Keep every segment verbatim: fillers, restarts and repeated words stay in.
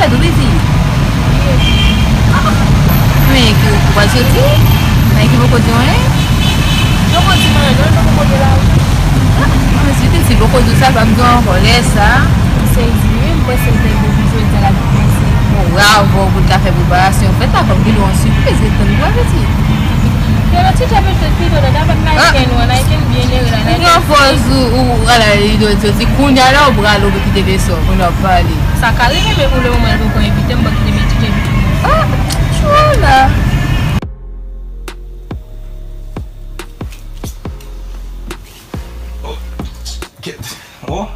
Sa tou piti. Men ki ou pral soti? Men ki poko di anyen? Poko di m anyen, non, poko di la. Mwen si te si poko di sa, pa m di ankò lè sa. M sezi wi, m panse m te gen pou jodi a la pou kòmanse. Bon, bravo, ou ta fè preparasyon fèt la, kòm gen yon sipriz, e tann pou piti. Yo, ti djab yo fèt pito, nan davan Nike nou, Nike byen nere la, Nike. Pran pòz ou, ou, ou, ala, li do, do, di kounye a la, ou pral, ou kite leson, kounye a w ap pale. Sa ka rive, men pou le moman, l poko envite m, m pral kite m etidye. Ah, tchou la. Oh, kèt. Oh,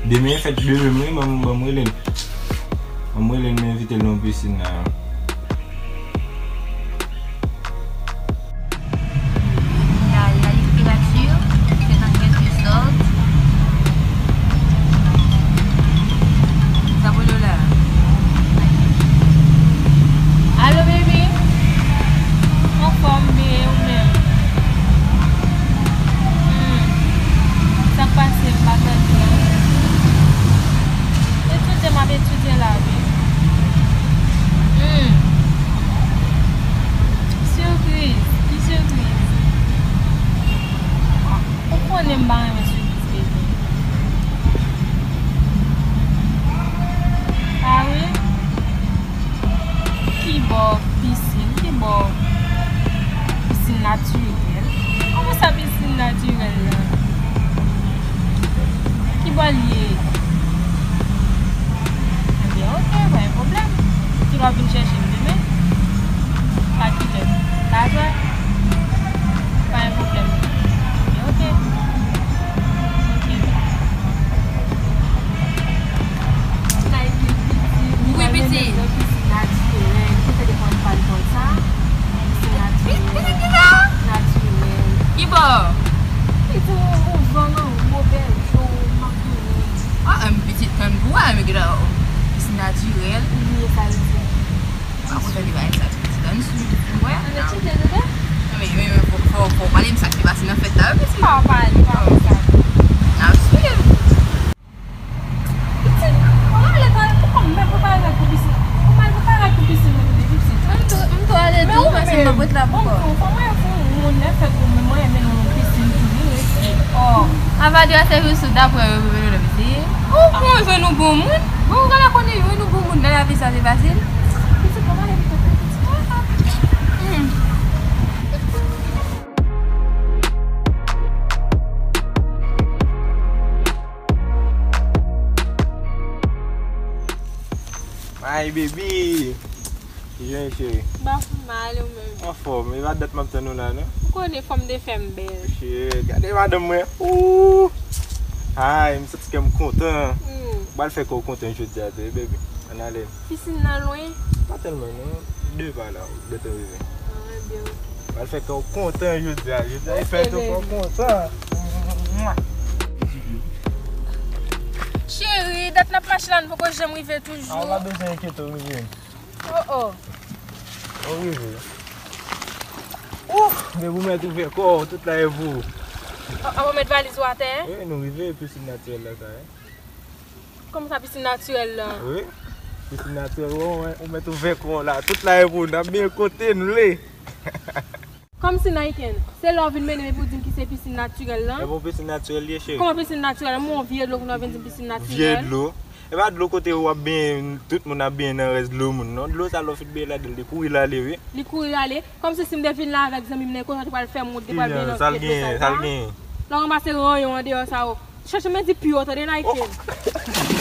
demen fèt demen, mwen, ban m, ban m rele l. Ban m rele l, m envite l nan pisin la. La, la littérature, c'est en quelque sorte. Sa pou nou la. Alo, baby. Anfòm, byen, ou menm? Hmm. Sa k pase, m pa tande, non. Etidye, m ap etidye la, wi. Hmm. Sipriz, ki sipriz? Ou konnen m pa renmen sipriz, bebe. Ah wi? Ki bò pisin? Ki bò pisin natirèl? Kòman sa pisin natirèl la? Ki bò l ye? Ebyen, oke, pa gen pwoblèm. Kilè w ap vin chèche m demen? A kilè? Tazwè? Pa gen pwoblèm. Ebyen, oke. Oke. Wi, pitit. Pitit, pitit, pitit, pitit. Ki bò? Pitit, ou, ou van nan wobè. Ah, m pitit tann pou wè, men gen la, pisin natirèl. Ou bliye sa l di. Pa kontan li bay sa, pitit. Ann swiv pou wè. Ann etidye, tande? Non, men, men, men, fò, fò, fò w pale m sa k te pase nan fèt la, wi, pitit. Pa pale, pa konsa. N ap swiv. Pitit, ou rale tan, ou konn menm prepare rad pou pisin. Ou mal prepare rad pou pisin, mwen, tande, pitit. M tou, m tou ale tou, paske m ap ret la pou ou. Bon, fò mwen fè yon moun lè fèt pou mwen, mwen, men yon pisin tou, wi, wi. Oh. Avadi a sèvi sou dapre yo, yo, yo, yo, yo, yo. Ou konn jwenn yon bon moun? Bon, ou genlè konnen jwenn yon bon moun nan lavi sa se fasil. Pitit, bon, ale pito, pitit. Hmm. My baby. Kijan e, cheri? Ba, m mal, ou menm? Anfòm, e pa dat m ap tann ou la, non? Ou konnen fanm de fè m bèl. Cheri, gade madanm mwen. Ooh! Ay, m santi kè m kontan. Hmm. M pral fè kè w kontan jodi a tou, wi, baby. Ann ale. Pisin nan lwen? Pa tèlman, non. De pa la, ou gentan rive. Ah, byen, oke. M pral fè kè w kontan jodi a. Jodi a, e fèt ou, fè w kontan. Cheri, dat n ap mache la, nou poko janm rive toujou. Ah, ou pa bezwen enkyete w, rive. Oh, oh. Ou rive. Ouf, men pou mèt ouvè kò w, tout la e pou ou. Ah, ah, ou mèt valiz ou atè? Wi, nou rive, pisin natirèl la sa, wi. Kòman sa, pisin natirèl la? Wi, pisin natirèl, ou, ou, ou mèt ouvè kò w la, tout la e pou ou, n ap byen kote n vle. Kòmsi Nike, se lè w vin mennen m epi w di m ki se pisin natirèl lan? E bon, pisin natirèl li ye, cheri. Kòman pisin natirèl? Mwen, yon vye dlo kounye a w vin di m pisin natirèl. Vye dlo? E pa dlo kote w ap benyen, tout moun ap benyen nan rès dlo moun, non. Dlo sa, lè w fin benyen ladan l, li kouri l ale, wi. Li kouri l ale? Kòmsi si m te vin la avèk zanmi m nan, e konsa w te pral fè m wont, te pral benyen nan vye dlo sa, sa? Lè w ranmase ranyon andeyò sa, o. Chèche men di pi wo, tande, Nike.